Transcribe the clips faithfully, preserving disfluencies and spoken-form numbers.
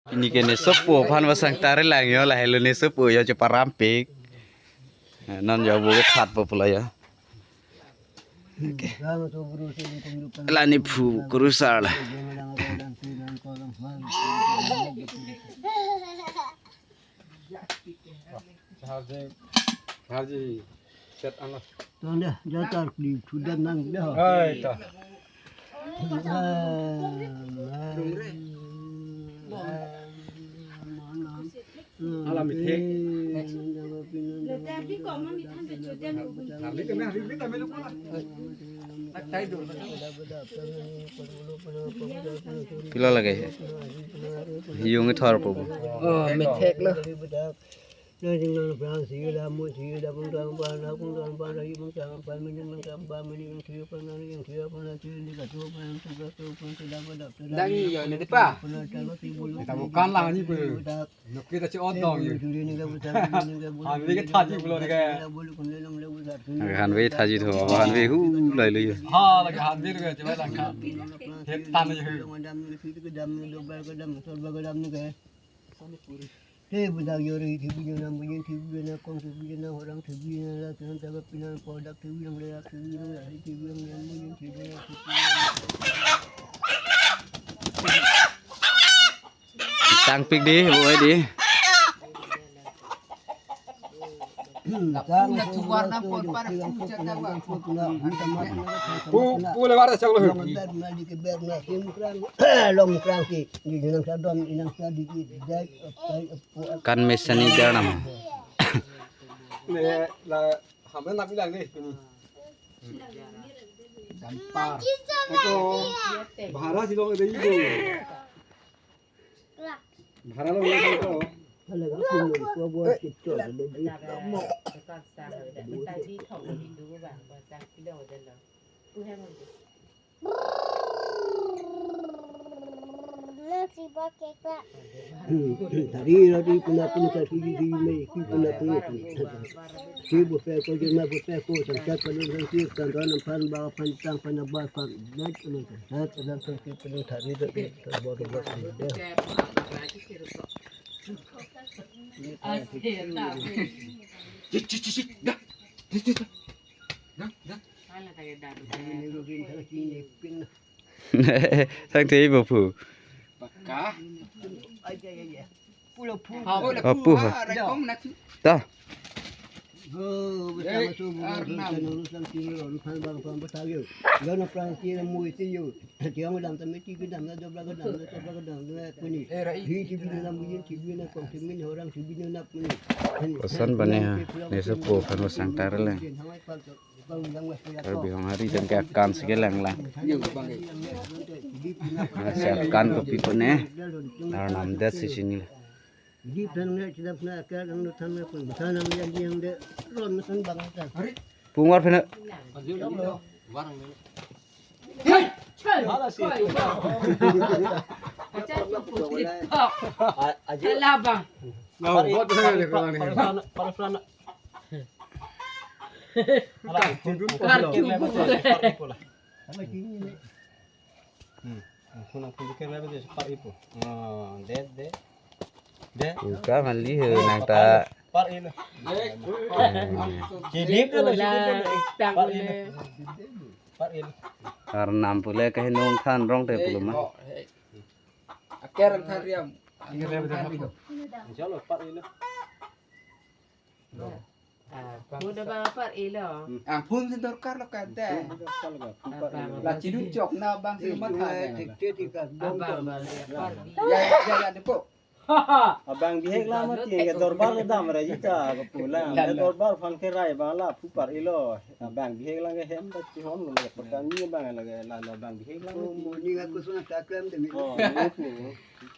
Pini ke ne sopo aphan pasang tari lang yo, lahelo ne sopo yo cheparam pik. Eh, non yo bo ke that po pulo yo. Oke. La ne phu kurusar la. Tonda jatar kli thudan nang dah. Hai ta. Alam ithek. Pilo lage. Yung ithor po. Oh, methek lo. Dang yo ne depa. Kita bukan lah ni pe. Nuk kita cek odong yo. Hanve ke thaji pulo ni ke. Hanve thaji tho, hanve hu lai lui. Ha, lagi hanve ke coba langkah. Hetan yo. Te budak yori, te budak nam bunyin, te budak na kong, te budak na orang, te budak na la, te budak na pinan, podak, te budak na la, te budak na la, te budak na bunyin, te budak na. Tangpik di, bu di. Pu, pu le bara chak lo. Long krang ki, di nang sa dom, inang sa di ki, dai, apai, apo. Kan mesani ber nam. Ne la hamna napi lang ni. Dampar. Eko bhara si long de ibu. Bhara long de ko. Tari roti puna puna tari di di me ki puna puna. Si bu pe ko jema bu pe ko samsat panu roti kan ran pan ba pan tang pan ba pan. Net puna samsat puna tari roti bor bor. Cik, cik, cik, cik. Dah. Cik, cik, cik. Dah. Dah, dah. Sang te ibu pu. Paka. Oh, pu. Ha, pu, ha. Dah. Oh, bersama subuh, Arnam. Urusan timur, urusan bang, bang, betayu. Gana perang kira mui tiyu. Tiang dam tame ti kedam na dobla kedam na dobla kedam na kuni. Eh, rai. Hi ti bin na mui ti bin na kong ti bin orang ti bin na kuni. Koson bane ha, ne sopo aphan pasang tari lang. Karbi Anglong hari jang ke akan si ke lang lang. Yo, bang. Nasi akan kopi ko ne. Arnam det si chini. Di phan nge chidap na akar ang no than na pun than ang yang yang de ron na san bang ta. Pungwar phena. Hey! Chal! Hala si. Acha tu puti tok. Aji. Ala bang. Ngau bot hai le ko ni. Para para para. Ala tu tu. Kar tu. Ala kini. Hmm. Phun phun ke na de par ipo. Ah, de de. De. Uka mali he nang ta. Par ilo. Hmm. Chini ko la chini ko. Par ilo. Par ilo. Arnam pule ke nong than rong te pulo ma. Aker than riam. Chalo par ilo. Muda ba par ilo. Ampun si dorkar lo kata. La chidu chok na bang si matha. Abang ba ya par bi. Ya ya ya depo. Abang bihek lama ti ke dorbar le dam ra jita ke pulang. Lalo. Dorbar phan ke rai bang la phu par ilo. Abang bihek lang ke hem ta chihon lo le perkan ni bang la la abang bihek lang. Oh, moni ka kusuna takram de mi. Oh, ni pu.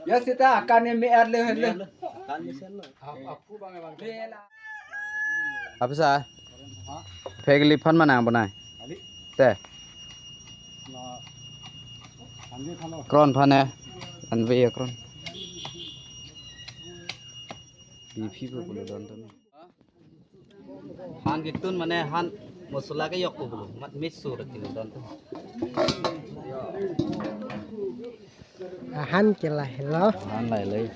Ya sita akan ni me ar le le. Akan ni sen lo. Aphu bang bang. Le la. Apisa? Phek li phan manang bonai. Te. Kron phan eh. Anve ya kron. Bi phi pulo don ton. Han kitun mane han masala ke yok pulo. Mat mix sur kilo don ton. Ahan ke lahelo. Ahan lahelo.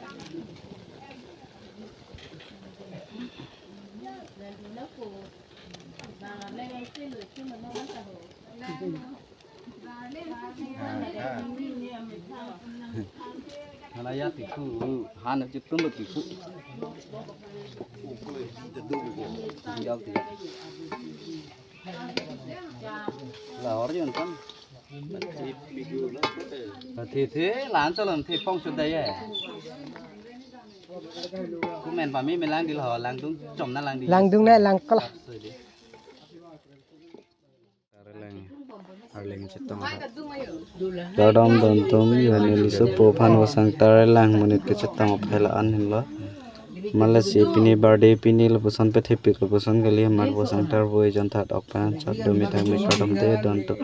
Hala ya tiku, han chitum tiku. Jauh tiku. Lahore yun kan. Thi thi lan cholon thi phong sudah ya. Kumen pami melang di lo langdung chom na lang di. Langdung na lang kola. Arleng chetong. Kardom don tum, yo neli supo aphan vosangtar lang monit kechetong aphan la-an henlo. Malasi pini birthday pini lapuson pethepik lapuson kali, amat vosangtar voi jonthat ok pen chot do methang me kardom de don tum.